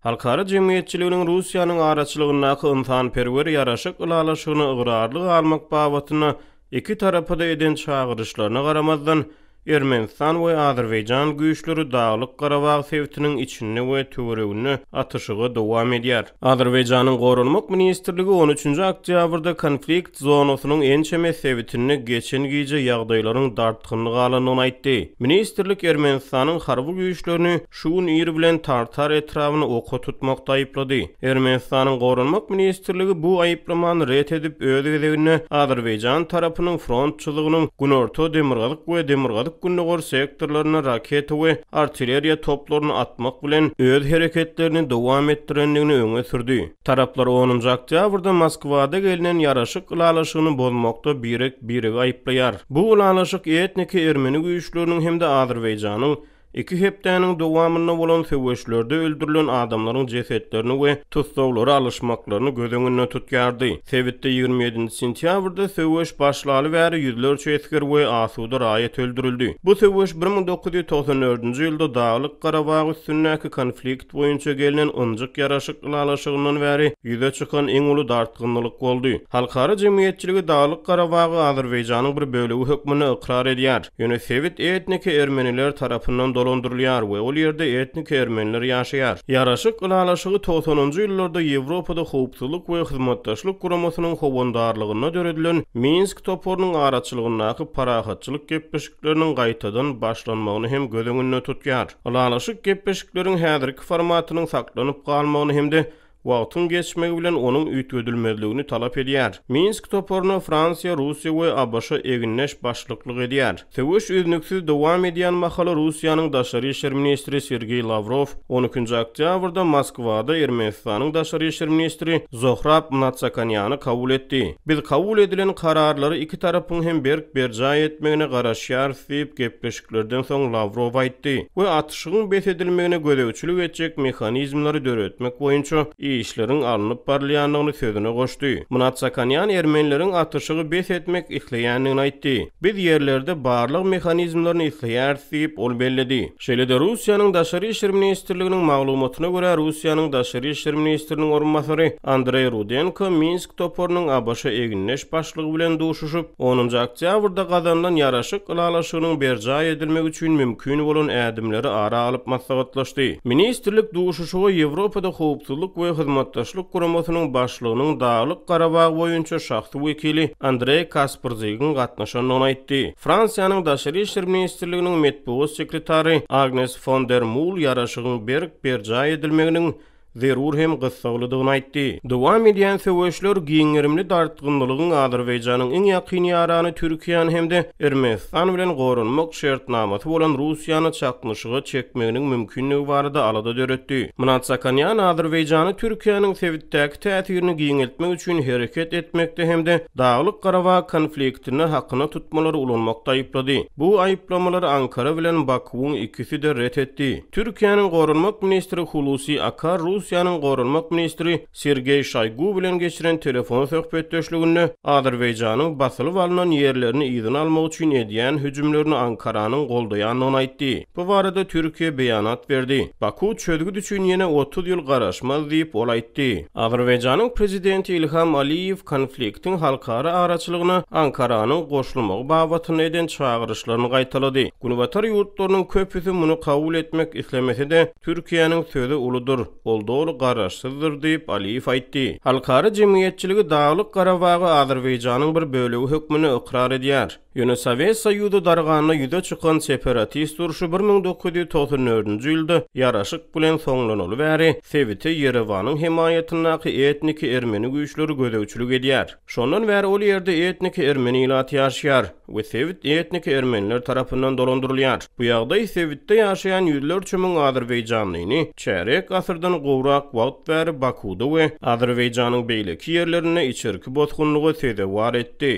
Halkara jemgyýetçiliginiň Russiýanyň araçylygyndaky ynsanperwer ýaraşyk ylalaşygyna ygrarly galmak babatynda iki tarapa-da eden çagyryşlaryna garamazdan, Ermenistan we Azerbaýjan güýçleri Daglyk-Garabag sebitiniň içinde we töwereginde atyşygy dowam edýär. Azerbaýjanyň Goranmak ministrligi on üçünji oktýabrda konflikt zonasynyň ençeme sebitinde geçen gije ýagdaýlaryň dartgynly galandygyny aýtdy. Ministrlik Ermenistanyň harby güýçlerini şu gün ir bilen Tartar etrabyny oka tutmakda aýyplady. Ermenistanyň Goranmak ministrligi bu aýyplamany ret edip, öz gezeginde Azerbaýjan tarapynyň front çyzygynyň günorta, demirgazyk we demirgazyk-gündogar sektorlarynda raketa we artilleriýa toplaryny atmak bilen öz hereketlerini dowam etdirendigini öňe sürdi. Taraplar onunjy oktýabrda Moskwada gelnen ýaraşyk ylalaşygyny bozmakda birek-biregi aýyplaýar. Bu ylalaşyk etniki ermeni güýçleriniň hem-de Azerbaýjanyň Iki hepdäniň dowamynda bolan söweşlerde öldürilen adamlaryň jesetlerini we tussaglary alyşmaklaryny göz öňünde tutýardy. Sebitde 27-nji sentýabrda söweş başlaly bäri ýüzlerçe esger we asuda raýat öldürildi. Bu söweş 1994-nji ýylda Daglyk-Garabag üstündäki konflikt boýunça gelnen ynjyk ýaraşyk ylalaşygyndan bäri ýüze çykan iň uly dartgynlylyk boldy. Halkara jemgyýetçiligi Daglyk-Garabagy Azerbaýjanyň bir bölegi hökmünde ykrar edýär. Ýöne sebit etniki ermeniler tarapyndan dolandyrylýar we ol ýerde etniki ermeniler ýaşaýar. Ýaraşyk ylalaşygy togsanynjy ýyllarda Ýewropada Howpsuzlyk we Hyzmatdaşlyk Guramasynyň howandarlygynda döredilen Minsk toparynyň araçylygyndaky parahatçylyk gepleşikleriniň gaýtadan başlanmagyny hem göz öňünde tutýar. Ylalaşyk gepleşikleriň häzirki formatynyň saklanyp galmagyny hem-de wagtyň geçmegi bilen onuň üýtgedilmezligini talap edýär. Minsk toparyna Fransiýa, Russiýa we ABŞ egindeş başlyklyk edýär. Söweş üznüksiz dowam edýän mahaly Russiýanyň daşary işler ministri Sergeý Lawrow on ikinji oktýabrda Moskwada Ermenistanyň daşary işler ministri Zohrab Mnatsakanýany kabul etdi. Biz kabul edilen kararlary iki tarapyň hem berk berjaý etmegine garaşýarys diýip, gepleşiklerden soň Lawrow aýtdy we atyşygyň bes edilmegine gözegçilik etjek mehanizmleri döretmek boýunça işleriň alnyp barylýandygyny sözüne goşdy. Mnatsakanýan ermenileriň atyşygy bes etmek isleýändigini aýtdy. Biz ýerlerde barlag mehanizmlerini isleýäris diýip, ol belledi. Şeýle-de Russiýanyň Daşary işler ministrliginiň maglumatyna görä, Russiýanyň Daşary işler ministriniň orunbasary Andreý Rudenko Minsk toparynyň ABŞ egindeş başlygy bilen duşuşyp, onunjy oktýabrda gazanylan ýaraşyk ylalaşygynyň berjaý edilmegi üçin mümkin bolan ädimleri ara alyp maslahatlaşdy. Ministrlik duşuşyga Ýewropada Howpsuzlyk we Hyzmatdaşlyk Guramasynyň başlygynyň Daglyk-Garabag boýunça şahsy wekili Andreý Kasprzygyň gatnaşandygyny aýtdy. Fransiýanyň Daşary işler ministrliginiň metbugat sekretary Agnes fon der Mul ýaraşygyň berk berjaý edilmeginiň zerur hem gyssaglydygyny aýtdy. Dowam edýän söweşler giň gerimli dartgynlylygyň Azerbaýjanyň iň ýakyn ýarany Türkiýäni hem-de Ermenistan bilen goranmak şertnamasy bolan Russiýany çaknyşyga çekmeginiň mümkindigi barada alada döretdi. Mnatsakanýan Azerbaýjany Türkiýäniň sebitdäki täsirini giňeltmek üçin hereket etmekde hem-de Daglyk-Garabag konfliktinde hakyna tutmalary ulanmakda aýyplady. Bu aýyplamalary Ankara bilen Bakuwyň ikisi-de ret etdi. Türkiýäniň Goranmak ministri Hulusi Akar Russiýanyň Goranmak ministri Sergeý Şoýgu bilen geçiren telefon söhbetdeşliginde Azerbaýjanyň basylyp alnan ýerlerini yzyna almak üçin edýän hüjümlerini Ankaranyň goldaýandygyny aýtdy. Bu barada Türkiýe beýanat berdi. Baku çözgüt üçin ýene 30 ýyl garaşmaz diýip, ol aýtdy. Azerbaýjanyň prezidenti Ilham Aliýew konfliktiň halkara araçylygyna Ankaranyň goşulmagy babatynda eden çagyryşlaryny gaýtalady. Günbatar ýurtlarynyň köpüsi muny kabul etmek islemese-de, Türkiýäniň sözi uludyr, ol doly garaşsyzdyr diýip, Aliýew aýtdy. Halkara jemgyýetçiligi Daglyk-Garabagy Azerbaýjanyň bir bölegi hökmünde ykrar edýär. Ýöne Sowet Soýuzy darganda ýüze çykan separatist urşy 1994-nji ýylda ýaraşyk bilen soňlanaly bäri sebite Ýerewanyň hemaýatyndaky etniki ermeni güýçleri gözegçilik edýär. Şondan bäri ol ýerde etniki ermeni ilaty ýaşaýar we sebit etniki ermeniler tarapyndan dolandyrylýar. Bu ýagdaý sebitde ýaşaýan ýüzlerçe müň azerbaýjanlyny çärýek asyrdan gowrak wagt bäri Bakuwda we Azerbaýjanyň beýleki ýerlerinde içerki bosgunlyga sezewar etdi.